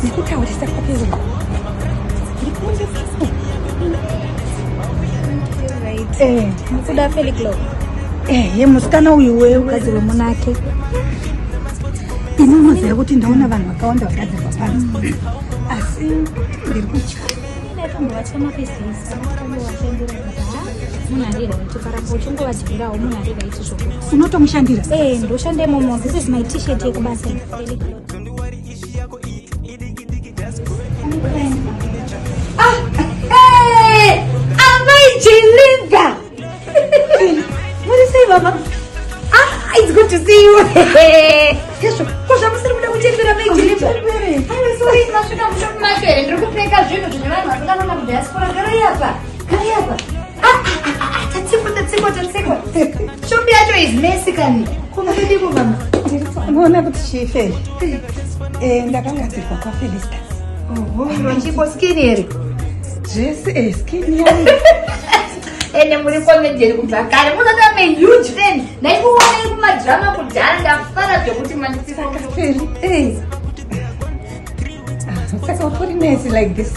Nekutaurisa kwake Mukuda Feliclo. Ehe, musikana uyu wewe Mukadzi wemunake. Ini unoziva kuti ndaona vanhu vakawanda vagadzirwa pano, asi ndiri kutya. Ndaitombovatya mafirst days, ndaitombovatya munhu ari right, ukaramba uchingovadyirawo munhu ari right zvokuti. Unotomushandira? Eh, ndoshanda imomo. This is my T-shirt yekubasa. Feliclo. Ah, hey, Amai Jilimba. What do you say, Mama? Ah, it's good to see you. Kesho, ko zvamusiri kuda kuchembera Mai Jilimba? Aiwa, sorry, masvika mushop macho here? Ndiri kupfeka zvinhu zvine vanhu vasinganona kudiaspora. Garai apa, garai apa. Ah, ah, ah, ah, tatsikwa, tatsikwa, tatsikwa. Shop yacho is messy kani. Ko makadiko, mama? Unoona kuti chiFeli, ndakagadzirwa kwaFelistas. Oho, chipo skin here? Zvese, skin yangu. Ende muri comedian kubva kare, musati am a huge fan. Ndaikuonai kumadrama kudhara, ndafara zvekuti mandisika. Feli, saka utori nice like this,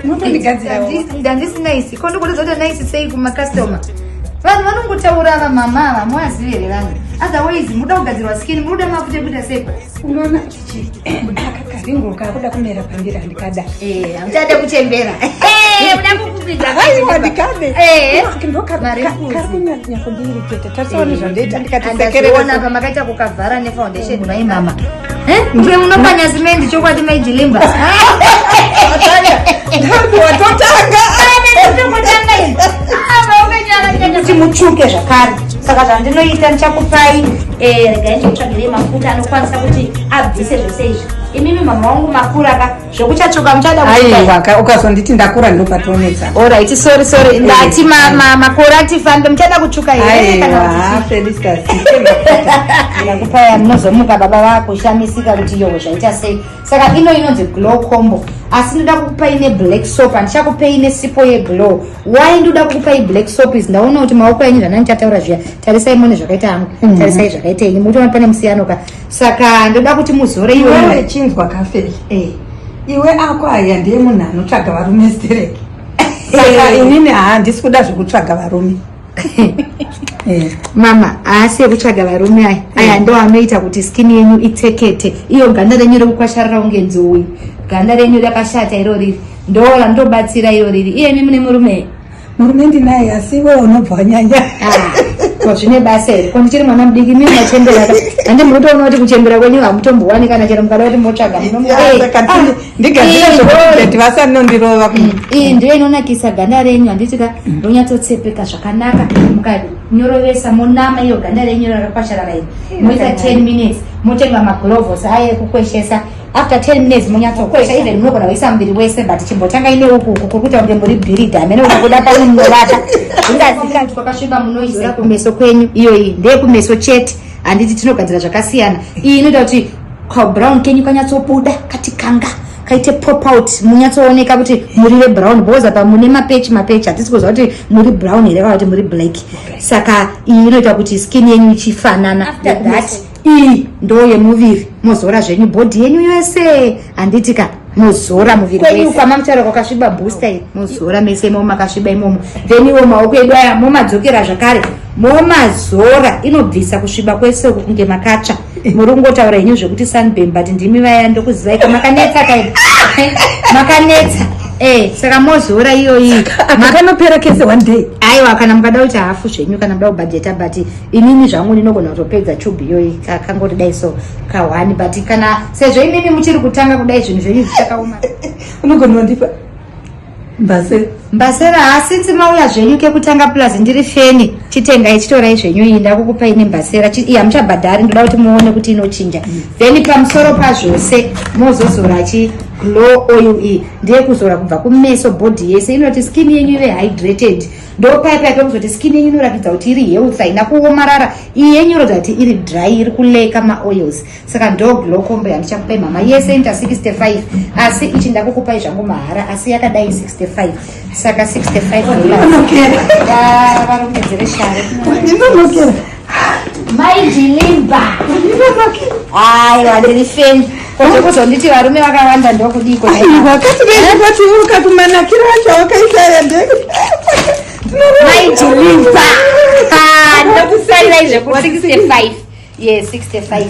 unotondigadzirawo? Ndandisi nice ko? Ndikuudza kuti nice sei kumacustomer. Vanhu vanongotaura ava, mama ava muvazivi here vanhu? Otherwise muda kugadzirwa skin, munoda mafuta ekuita seiko? Unoona chichi aka karingo kakuda kumera pandiri, handikada. Hamuchade kuchembera, muda kukupidza. Aiwa, ndikade. Mari. Kari kunyanya kundiiriketa. Tarisaone zvandoita. Andazviona. Ndikatisekerera. Pamakaita kukavhara nefoundation, mai mama, ndiye munopanya simendi chokwadi, Mai Jilimba. Watotanga. Kuti mutsvuke zvakare, saka zvandinoita, ndichakupai, regai ndikutsvagirei mafuta anokwanisa kuti abvise zvese izvi. Imimi mama wangu makura ka, zvokuchatsvuka muchada kutsvuka. Aiwa, ukazonditi ndakura ndopatonetsa. Alright, sorry, sorry, ndati makore atifambe. Muchada kutsvuka here kana Aiwa. kuti? Felistas. Ndakupai, munozomuka baba vakushamisika kuti yowo zvaita sei. Saka ino inonzi glow combo, asi ndoda kukupai neblack soap, handichakupei nesipo yeglow. Why ndoda kukupai black soap is ndaona kuti maoko enyu, zvana ndichataura zviya, tarisai mune zvakaita hangu, tarisai zvakaita enyu, mukutoona pane musiyano ka. Saka ndoda kuti muzore Iwewe iyoyo. chinzwa kaFeli. Eh. Iwe ako aya ndiye munhu anotsvaga varume stereki, saka inini handisi kuda zvekutsvaga varume. Mama, haasi ekutsvaga varume aya. Aya ndo anoita kuti skin yenyu itsekete. Iyo ganda renyu rekukwasharara kunge nzou, ganda renyu rakashata iro riri, ndo randobatsira iro riri. Iyemi mune murume? Murume ndinaye, asi iwe unobva wanyanya. Ko zvine basa here? Ko ndichiri mwana mudiki, mimi machembera ka. Handi muri kutoona kuti kuchembera kwenyu hamutombowani kana chero mukada kuti motsvaga. Saka ndigadzire zvokuti vasanondirova. Iyi ndiyo inonakisa ganda renyu, handiti ka? Ronyatsotsepeka zvakanaka. Mukanyorovesa, monama iyo ganda renyu rakakwasharara iri, moisa 10 minutes, motenga magloves aya ekukweshesa. After 10 minutes monyatsokwesha. Even munogona kuisa muviri wese, but chimbotanga ine uku uku kuri kuita kunge muri bhiridha, hamene ukabuda pamwe munovata zvingazikanzi kwakasviba. Munoizora kumeso kwenyu. Iyo iyi ndeyekumeso chete, handiti? Tinogadzira zvakasiyana. Iyi inoita kuti kabrown kenyu kanyatsobuda, kati kanga kaite pop out, munyatsooneka kuti muri vebrown, because apa mune mapechi mapechi, hatisi kuziva kuti muri brown here kana kuti muri black. Saka iyi inoita kuti skin yenyu ichifanana. After that, iyi ndo yemuviri, mozora zvenyu body yenyu yese, handiti ka? Mozora muviri kwenyu kwamamutaura kwakasviba, booster iyi mozora mese imomo makasviba imomo. Then iwo maoko edu aya momadzokera zvakare, momazora. Inobvisa kusviba kwese uku kunge makatsva. Muri kungotaura henyu zvekuti sunburn, but ndimi vaya, ndokuzivai kamakanetsa kai, makanetsa. Saka mozora iyoyi. Akanopera kese one day? Aiwa, kana mukada kuti hafu zvenyu, kana muda kubhajeta, but inini zvangu ndinogona kutopedza tube iyoyi kangoti dai so ka1. But kana sezvo imimi muchiri kutanga kudai, zvinhu zvenyu zvichakaoma. Unogona kundipa mbasera? Mbasera hasinzi mauya zvenyu kekutanga, plus ndiri fan. Chitengai, chitorai zvenyu iyi, ndakukupai nembasera. Iyi hamuchabhadhari, ndoda kuti muone kuti inochinja. Then pamusoro pazvose mozozora chi Glow oil iyi ndeyekuzora kubva kumeso, body yese. Inoti skin yenyu ive hydrated. Ndopaya paya pekuzoti skin yenyu inoratidza kuti iri health, haina kuomarara. Iyi yenyu inoratidza kuti iri dry, iri kulacka maoils. Saka ndo glow combo yandichakupai, mama. Yese inoita 65, asi ichi ndakukupai zvangu mahara, asi yakadai 65. Saka $65. Ndinonokera. Varongedzere share. Ndinonokera. Maijilimba. Ndinonokera. Aiwa, ndiri feni kote kuzonditi varume vakawanda, ndokudiko? Aiwa, kati ukatumanakiro acho wakaita ndeke. Maijilimba, ndokusarirai zveku 65. Yes, 65,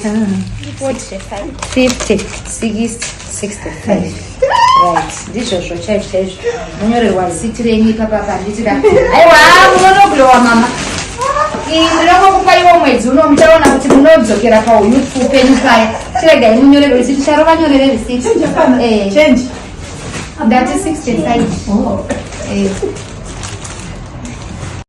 50, 60, 65, right? Ndizvozvo chaizvo chaizvo. Munyorerwa risiti renyu ipapapa, handiti ka? Aiwa, munonoglowa, mama. Ndinongokupaiwo mwedzi uno, muchaona kuti munodzokera pauyouthful penyu paya. Chiregai munyorerwe risiti. Charo, vanyorere risiti. Change. Ndati 65. Oh. Eh.